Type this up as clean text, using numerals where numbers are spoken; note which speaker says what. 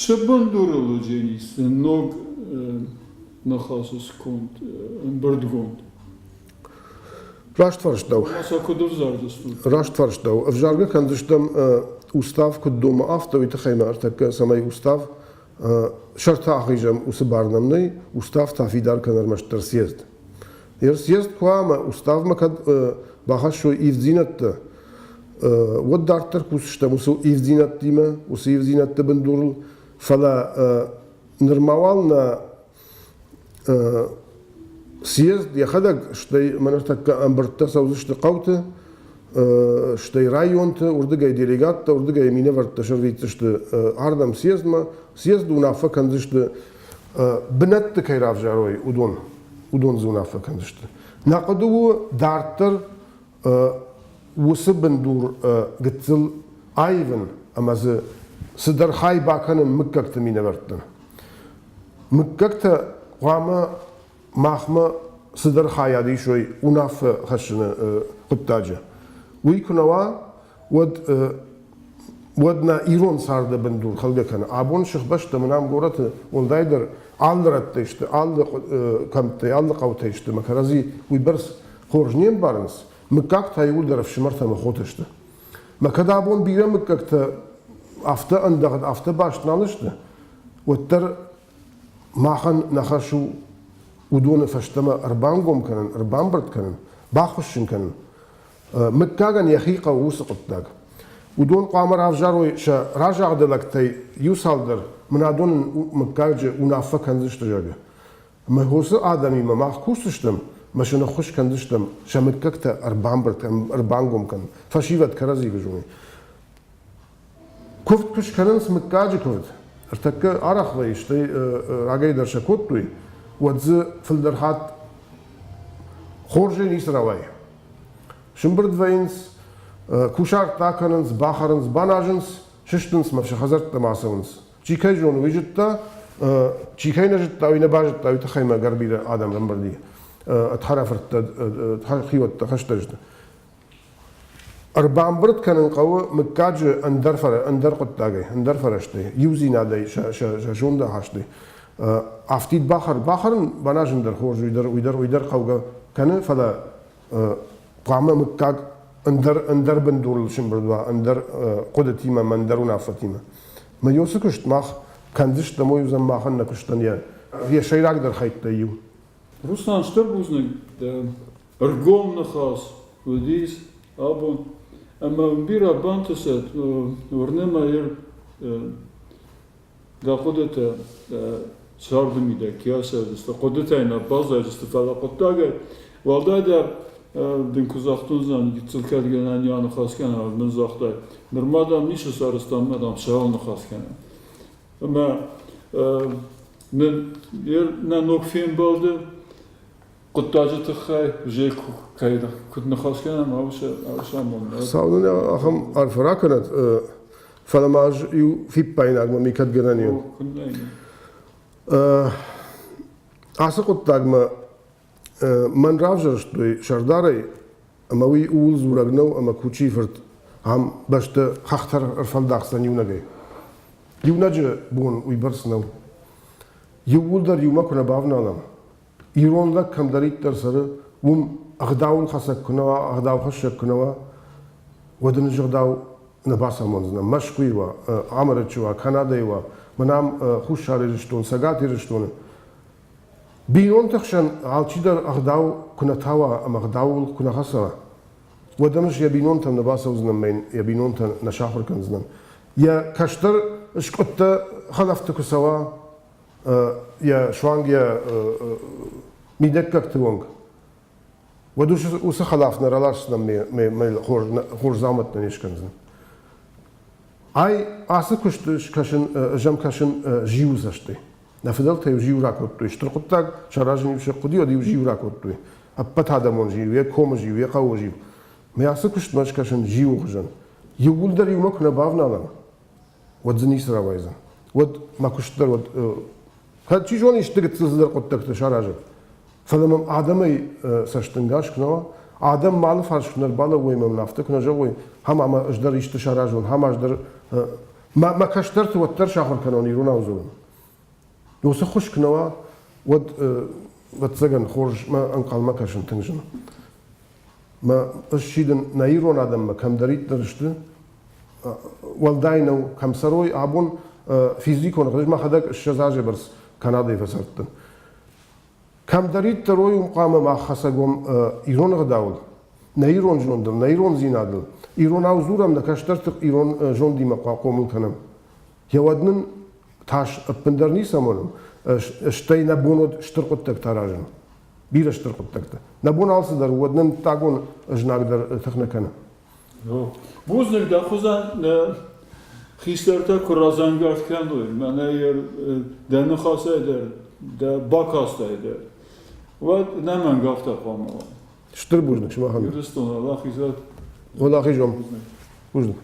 Speaker 1: Цы бындурыл уыдзӕнис ног ныхасы сконд, ӕмбырдгонд?
Speaker 2: Раст фарст дӕу.
Speaker 1: Сӕ куыд ӕвзардзыстут?
Speaker 2: Раст фарст дӕу. Ӕвзаргӕ кӕндзыстӕм устав куыд домы, афтӕ уый тыххӕй мӕ ӕртӕккӕ, цӕмӕй устав сӕрты ахизӕм, уыцы бар нӕм нӕй, устав та фидар кӕны ӕрмӕстдӕр съезд. Съезд куы уа ӕмӕ уставмӕ кӕд бахӕссой ивддзинӕдтӕ, уӕд дарддӕр кусдзыстӕм уыцы ивддзинӕдтимӕ, уыцы ивддзинӕдты бындурыл, фӕлӕ нырма уал нӕ съезд йӕхӕдӕг, стӕй мӕ ныртӕккӕ ӕмбырдтӕ цӕудзысты хъӕуты, стӕй районты, уырдыгӕй делегаттӕ, уырдыгӕй минӕвӕрттӕ сӕрвитдзысты ардӕм съездмӕ. Съезды уынаффӕ кӕндзысты, бынӕтты кӕй равзарой, уыдон, уыдон дзы уынаффӕ кӕндзысты. Нӕ хъуыды у дарддӕр уыцы бындур гыццыл аивын ӕмӕ дзы цыдӕр хай бакӕнын мыггӕгты минӕвӕрттӕн. Мыггӕгтӕ хъуамӕ махмӕ цыдӕр хайад исой уынаффӕ хӕссыны хъуыддаджы. Уый куы нӕ уа, уӕд уӕд нӕ ирон царды бындур хӕлгӕ кӕны. Абон сыхбӕстӕ мын ам горӕты уӕлдайдӕр алы рӕттӕй сты, алы кӕмттӕй, алы хъӕутӕй сты мӕ кӕрӕдзи уыйбӕрц хорз не мбарынц, мыггаг та иууылдӕр ӕфсымӕртӕ ӕмӕ хотӕ сты. Мӕ кӕд абон бирӕ мыггӕгтӕ афтӕ ӕндӕгъд, афтӕ баст нал сты, уӕддӕр махӕн нӕ хӕс у уыдоны фӕстӕмӕ ӕрбангом кӕнын, ӕрбамбырд кӕнын, баххуыссын кӕнын. Мыггагӕн йӕхи хъӕуы уыцы хъуыддаг. Уыдон хъуамӕ равзарой сӕ разагъды лӕгтӕй иу цалдӕр, мын адон мыггаджы уынаффӕ кӕндзысты, зӕгъгӕ. Ӕмӕ уыцы адӕмимӕ мах кусдзыстӕм ӕмӕ сын ӕххуыс кӕндзыстӕм сӕ мыггӕгтӕ ӕрбамбырд, ӕрбангом кӕнын, фӕсивӕд кӕрӕдзийы зоной. Куывд куы скӕнынц мыггаджы куывд, ӕртӕккӕ арӕх вӕййы, стӕй рагӕй дӕр сӕ кодтой, уӕд дзы фылдӕр хатт хорзӕй ницы рауайы. Сымбырд вӕййынц, кусарт акӕнынц, бахӕрынц, баназынц, сыстынц мӕ сӕ хӕдзӕрттӕм ацӕуынц. Чи кӕй зоны, уый зыдта, чи кӕй нӕ зыдта, уый нӕ базыдта, уый тыххӕй мӕ гӕр бирӕ адӕм ӕрӕмбырд и. Ӕдхӕрӕфырттӕ, хиуӕттӕ, хӕстӕджытӕ. Ӕрбамбырд кӕнын хъӕуы мыггаджы ӕндӕр, ӕндӕр хъуыддагӕй, ӕндӕр фӕрӕзтӕй, иудзинадӕй, сӕ зондахастӕй. Афтид бахӕр, бахӕрын баназын дӕр хорз, уый дӕр, уый дӕр, уый дӕр хъӕугӕ кӕны, фӕлӕ хъуамӕ мыггаг ӕндӕр, ӕндӕр бындурыл сымбырд уа, ӕндӕр хъуыдытимӕ ӕмӕ ӕндӕр уынаффӕтимӕ. Мӕ уыцы куыст мах кӕндзыстӕм, уый уыдзӕн махӕн нӕ куыстӕн йӕ, йӕ сӕйрагдӕр хӕйттӕй иу.
Speaker 1: Руслан, стыр бузныг дӕ ӕргом ныхас уыдис абон. Ӕмӕ бирӕ бантысӕд, уырны мӕ, дӕ хъуыдытӕ царды мидӕг кӕй ацӕудзысты, хъуыдытӕй нӕ баззайдзысты, фӕлӕ хъуыддагӕй уӕлдайдӕр дын куы загътон, зӕгъын, гыццыл кӕдгӕнӕн йӕ ныхас кӕнӕм, мын загътай, нырма, дам, ницы сарӕзтам, ӕмӕ, дам, цӕуыл ныхас кӕнӕм. Ӕмӕ нын нӕ ног фембӕлды хъуыддаджы тыххӕй уже кӕй куыд ныхас кӕнӕм, аусы амонд.
Speaker 2: Хуыцау нын ахӕм арфӕ ракӕнӕд, фӕлӕ ма ӕз иу фиппаинагмӕ ми кӕд гӕнӕн и. Ацы хъуыддагмӕ мӕн равзӕрстой сӕрдарӕй, ӕмӕ уый ууыл дзурӕг нӕу, ӕмӕ Кучийы-фырт ам бӕстӕ хӕхтӕ ӕрфӕлдахдзӕн иунӕгӕй. Иунӕджы бон уыйбӕрц нӕу. Иууылдӕр иумӕ куы нӕ бавналӕм, ирон лӕг кӕмдӕриддӕр цӕры, уым ӕгъдауыл хӕцӕг куы нӕ уа, ӕгъдаухӕссӕг куы нӕ уа, уӕд ын ӕгъдау нӕ бацамондзынӕ. Мӕскуыйы уа, Амырычы уа, Канадӕйы уа, мӕнӕ ам Хуссар Ирыстон, Цӕгат Ирыстоны. Бинонты хсӕн алчидӕр ӕгъдау куы нӕ тауа ӕмӕ ӕгъдауыл куы нӕ хӕца, уӕд ӕм ӕз йӕ бинонтӕм нӕ бацӕудзынӕн ӕмӕ йын йӕ бинонтӕ нӕ сахуыр кӕндзынӕн. Йӕ кӕстӕр скъуыдтӕ хӕлӕфты куы цӕуа, йӕ суанг йӕ мидӕггӕгты онг, уӕд уыцы хӕлаф нӕ раласдзынӕн мӕ хорз дзаумӕттӕ не скӕндзӕн. Ай ацы куысты скӕсын, ӕз ӕм кӕсын зиуы цӕстӕй. Нӕ фыдӕлтӕ-иу зиу ракодтой. Стыр хъуыддаг саразын-иу сӕ хъуыди, уӕд-иу зиу ракодтой. Ӕппӕт адӕмон зиу, йӕ комы зиу, йӕ хъӕуы зиу. Мӕ ацы куыстмӕ скӕсын зиуы хуызӕн. Иууылдӕр иумӕ куы нӕ бавналӕм, уӕд дзы ницы рауайдзӕн. Уӕд мӕ куыст дӕр уӕд кӕд чи зоны исты гыццыл цыдӕр хъуыддӕгтӕ саразӕм. Фӕлӕ мӕм адӕмӕй цӕстӕнгас куы нӕ уа, адӕм мӕ алыфарс куы нӕ рбалӕууой ӕмӕ мын афтӕ куы нӕ зӕгъой, хӕм ӕмӕ ӕз дӕр исты саразон, хӕм ӕз дӕр. Мӕ, мӕ кӕстӕрты уӕддӕр сахуыр кӕнон иронау дзурын. Уыцы ххуыс куы нӕ уа, уӕд, ӕвӕццӕгӕн, хорзмӕ ӕнхъӕлмӕ кӕсын тынг зын. Мӕ ӕз сидын нӕ ирон адӕммӕ, кӕмдӕриддӕр сты, уӕлдай нӕу, кӕм цӕрой, абон физикон ӕз мӕхӕдӕг 20 азы бӕрц Канадӕйы фӕцардтӕн. Кӕмдӕриддӕр уой, уым хъуамӕ мах хӕцӕг уӕм ирон ӕгъдауыл, нӕ ирон зондыл, нӕ ирондзинадыл. Иронау дзурӕм, нӕ кӕстӕрты ирон зондимӕ хъомыл кӕнӕм. Йӕ уӕд нын тас ӕппындӕр ницы амонӕм, стӕй нӕ бон уыд стыр хъуыддӕгтӕ аразын. Бирӕ стыр хъуыддӕгтӕ. Нӕ бон алцыдӕр уӕд нын ӕддагон знаг дӕр тых нӕ кӕны.
Speaker 1: Бузныг дӕ хуызӕн хистӕртӕ куы разӕнгард кӕной, мӕнӕ дӕ ныхасӕй дӕр, дӕ бакастӕй дӕр, уӕд нӕмӕнг афтӕ хъуамӕ уа.
Speaker 2: Стыр бузныг сымахӕн.
Speaker 1: Ирыстон, Аллах изӕд.
Speaker 2: Уӕлахиз уӕм. Бузныг.